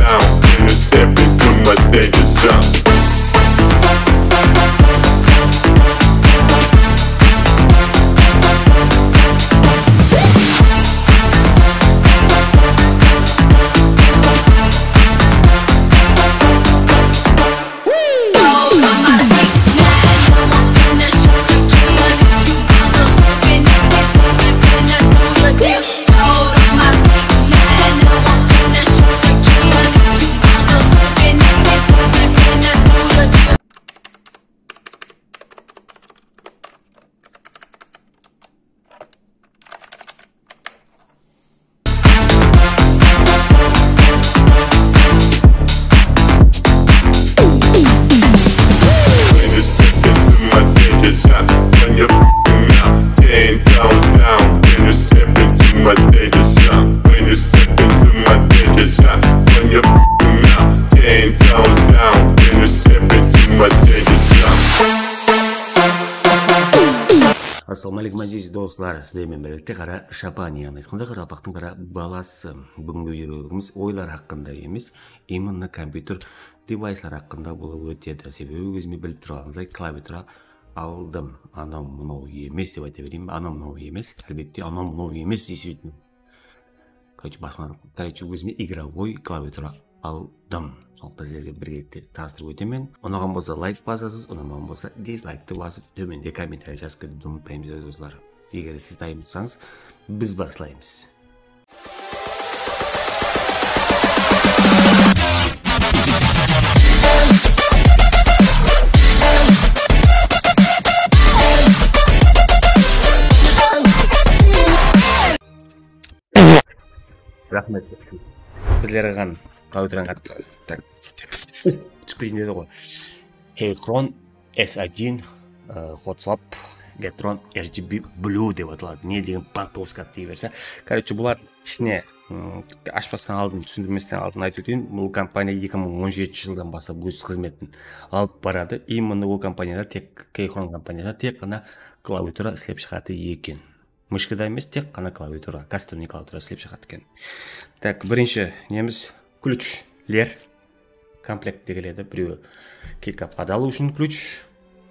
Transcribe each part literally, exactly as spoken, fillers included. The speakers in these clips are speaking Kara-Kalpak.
down when you step into my danger zone. When you step into my danger zone, when you step into my danger zone, when you step into my danger zone, when you mount ten toes down, when you step into my danger zone. Assalawma aleykum, áziz doslar. Sizler menen birgelikte Qara Shapan, yaǵnıy aytqanda, qaraqalpaqtıń qara balası. Búgingi videoroligimiz oylar haqqında emes, именно kompyuter devayslar haqqında bolıp ótedi. Sebebi, ózińiz bilip turǵanıńızday, klaviatura aldım. Anaw-mınaw emes dep ayta bereyin be? Anaw-mınaw emes. Álbette, anaw-mınaw emes, действительно. Короче, basıma, короче, ózime игровой klaviatura aldım. Sonlıqtan sizlerge birgelikte tanıstırıp ótemen. Unaǵan bolsa, layk basasız, unamaǵan bolsa, dizlayktı basıp, tómende kommentariya jazıp ketiwdi umıtpaymız, doslar. Eger siz tayın bolsańız, biz baslaymız. Raxmet. Bizler alǵan klaviaturań atı, tak, túsip ketsin dedi ǵoy. Keychron S один, e, Hot Swap Getron R G B Blue dep ataladı. Ne degen bankovska dey berse. Короче, bular ishine, ım, ashpastan aldın, túsindirmesten aldın aytıp óteyin. Bul kompaniya eki mıń on jetinshi jıldan baslap óz xızmetin alıp baradı. И mında ol kompaniyada tek, Keychron kompaniyasında tek ǵana klaviatura islep shıǵadı eken. Mıshka da emes, tek ǵana klaviatura, kastomnıy klaviatura islep shıǵadı eken. Tak, birinshi nemiz klyuchler. Komplektte keledi. Birewi keykaplardı alıw ushın klyuch.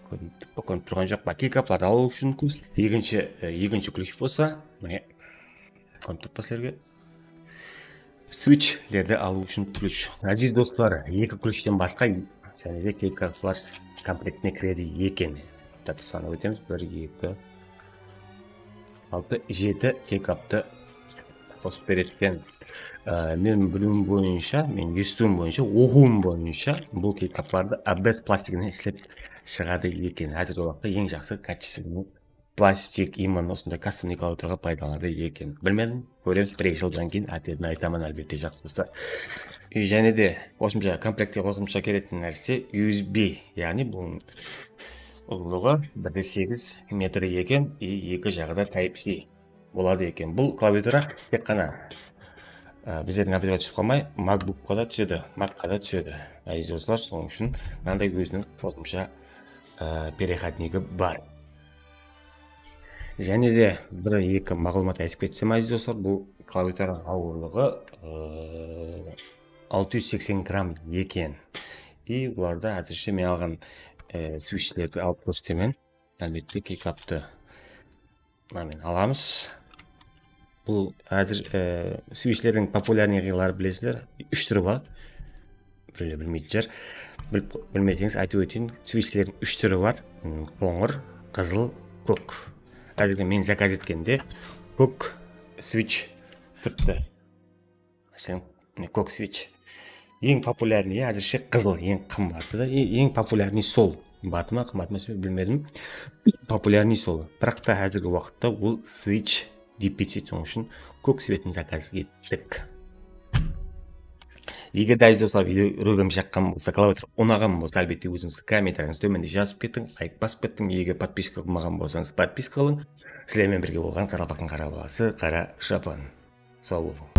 Kórinip, kórinip turǵan joq pa? Keykaplardı alıw ushın klyuch. Ekinshi, e, ekinshi klyuch bolsa, mine, kórinip turıp pa sizlerge? Svichlerdi alıw ushın klyuch. Áziz doslar, eki klyuchten basqa jáne de keykaplar komplektine kiredi eken. Tak, sanap ótemiz. Bir, eki, altı, jeti keykaptı qosıp beredi eken. Á, men biliwim boyınsha, men esitiwim boyınsha, oqıwım boyınsha, bul keykaplardı ABS plastiginen islep shıǵadı eken. Házirgi waqıtta eń jaqsı качественный plastik, именно usınday kastomnıy klaviaturaǵa paydalanıladı eken. Bilmedim, kóremiz, bir-eki jıldan keyin otvetin aytaman, álbette, jaqsı bolsa. E, jáne de qosımsha, komplektte qosımsha keletin nárse U S B, yaǵnıy bul uzınlıǵı bir de segiz metr eken, e, eki jaǵı da Type-C boladı eken. Bul klaviatura tek ǵana, e, bizlerdiń kompyuterge túsip qalmay, MacBookqa da túsedi, Macqa da túsedi, áziz doslar. Sonıń ushın mınanday óziniń qosımsha, e, переходниgi bar. Jáne de bir-eki maǵlıwmat aytıp ketsem, áziz doslar, bul klaviaturanıń awırlıǵı, e, altı júz seksen gramm eken. И bularda házirshe men alǵan, e, svichlerdi alıp kórsetemen. Álbette, keykaptı mına men alamız. Bul házir, e, svichlerdiń populyarnıy qıyları bilesizler, úsh túri bar. Birewler bilmeydi shıǵar. Bilip, bilmeseńiz, aytıp óteyin, svichlerdiń úsh túri bar. Hmm, qońır, qızıl, kók. Házirgi men zakaz etkende kók svich turıptı. Máselen, mine, kók svich. Eń populyarnıy, házirshe qızıl, eń qımbatı da, e, eń populyarnıy sol. Qımbatı ma, qımbat emes pe, bilmedim. Populyarnıy sol. Biraq ta házirgi waqıtta ol svich deficit, sonıń ushın kók svetin zakaz ettik. Eger de, áziz doslar, videoroligim jaqqan bolsa, klaviatura unaǵan bolsa, álbette, ózińizdiń kommentariyańızdı tómende jazıp ketiń, layk basıp ketiń. Eger podpiska qılmaǵan bolsańız, podpiska qılıń. Sizler menen birge bolǵan Qaraqalpaqtıń qara balası, Qara Shapan. Saw bolıń.